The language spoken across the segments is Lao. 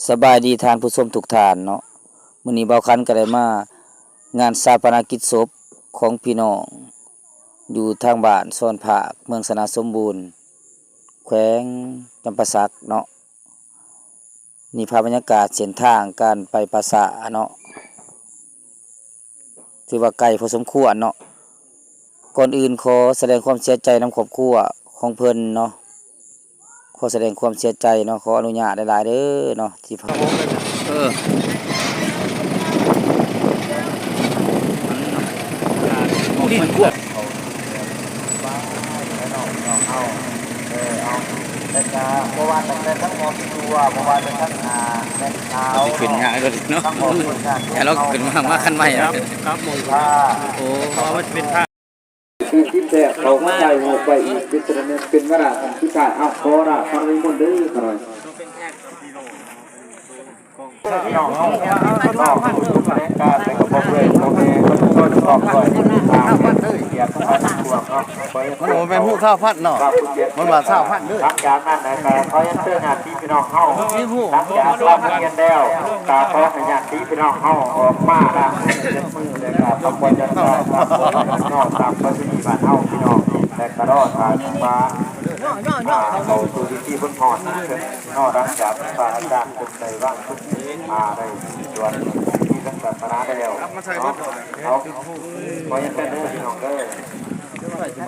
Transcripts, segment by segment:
ສະບາຍດີທ່ານຜູ້ຊົມທຸກທ່ານເນາະ, ມື້ນີ້ບ່າວຄັນກໍໄດ້ມາງານຊາປະນະກິດສົບຂອງພີ່ນ້ອງຢູ່ທາງບ້ານຊອນພາກ ເມືອງຊະນະສົມບູນ ແຂວງຈຳປາສັກເນາະ. ນີ້ພາບບັນຍາກາດເສັ້ນທາງການໄປປ່າຊ້າເນາະ. ຖືວ່າໄກພໍສົມຄວນເນາະ. ກ່ອນອື່ນຂໍສະແດງຄວາມເສຍໃຈນຳຄອບຄົວຂອງເພິ່ນເນາະ, ຂໍສະແດງຄວາມເສຍໃຈເນາະ, ຂໍອະນຸຍາດຫຼາຍໆເດີເນາະ ທີ່ ເອີ ເອີ ເອົາ ແລ້ວກະບໍ່ວ່າຕັ້ງແຕ່ທັງຄອບຄົວ ບໍ່ວ່າແຕ່ທັງ ອ່າ ແມ່ນສາວ ຊິຂຶ້ນຍາກໂລດເນາະ, ຢ່າລອກຂຶ້ນມາ ມາຄັນໃໝ່ ກັບ ກັບໝ່ອງ ໂອ້ ເພາະວ່າມັນເປັນທາງ ຄືຄິດແທ້ ເຂົາມາຖ່າຍຮູບໄວ້ອີກ ເປັນສະເໜີ ເປັນວາລະອັນສຸດທ້າຍ. ເອົາ ຂໍລາພະນະມົນເດີ ຂ້ານ້ອຍ. ພີ່ນ້ອງເຮົາ ເນາະ ແຖລງການໃຫ້ກັບພວກເພື່ອນ ພໍ່ແມ່ ປະຊາຊົນ ພ້ອມດ້ວຍ ອ່າ ກຽດສະມາຊິກເນາະ. ມັນບໍ່ແມ່ນຮູບທ້າວພັນເນາະ, ມັນວ່າທ້າວພັນເດີ. ຫຼັງຈາກນັ້ນນະ ກໍຂໍຮຽນເຊີນຍາດຕິພີ່ນ້ອງເຮົາ, ຫຼັງຈາກລຳຮຽນແລ້ວ ກໍຂໍໃຫ້ຍາດຕິພີ່ນ້ອງເຮົາອອກມາລ້າງມື ເຊັດມື ແລ້ວກໍທຳຄວາມຈຳເນາະ ຕາມປະເພນີບ້ານເຮົາພີ່ນ້ອງ, ແລ້ວກໍລໍຖ້າຈັງຫວະ ອ່າ ເຂົ້າສູ່ພິທີບຸນຮອດເນາະ. ຫຼັງຈາກພະອາຈານເພິ່ນໄດ້ວາງ ອ່າ ໄດ້ສວດພິທີທາງສາສະໜາແລ້ວເນາະ, ເອົາ ຂໍຮຽນເຊີນເດີພີ່ນ້ອງເດີ. ເຈີໜ້ອຍ ເ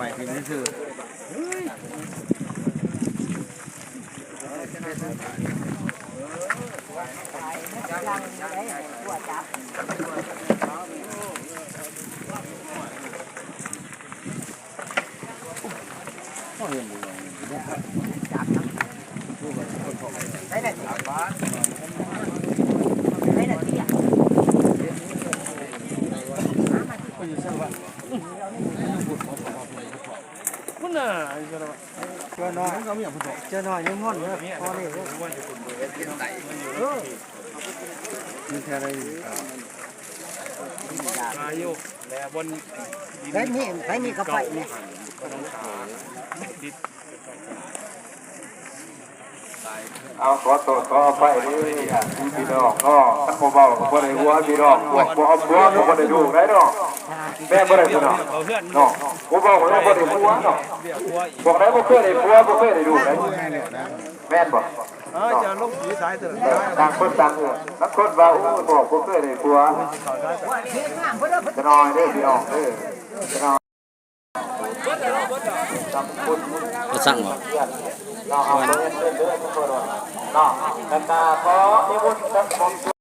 ຈີໜ້ອຍຍັງຮ້ອນເດີ ພໍນີ້ເດີ. ໄປມີ ໄປມີກໍໄປນີ້. ເອົາ ຂໍໂທດຂໍອະໄພເດີ ຍາດຕິພີ່ນ້ອງເນາະ, ຄັນບໍ່ເວົ້າກໍບໍ່ໄດ້ຜົວພີ່ນ້ອງ, ພວກບໍ່ເອົາຜົວກໍບໍ່ໄດ້ລູກໄດ໋ເນາະ, ແມ່ນບໍ່ໄດ້ພີ່ນ້ອງເນາະ, ບໍ່ເວົ້າກໍບໍ່ໄດ້ຜົວເນາະ, ພວກໃດບໍ່ເຄີຍໄດ້ຜົວ ບໍ່ເຄີຍໄດ້ລູກໄດ໋ ແມ່ນບໍ່? ເອີ ຈະລົງສີສາຍເຖິງ ເອີ ຕ່າງຄົນຕ່າງເອີ ບາງຄົນວ່າ ໂອ້ຍ ບໍ່ ບໍ່ເຄີຍໄດ້ຜົວ ຈະໜ້ອຍເດີພີ່ນ້ອງເດີ ຈະໜ້ອຍ. ບໍ່ສັ່ງບໍ່ ເນາະ ເອົາເດີເດີເດີ ເນາະ ແລ້ວກະຂໍນິມົນທັງສອງ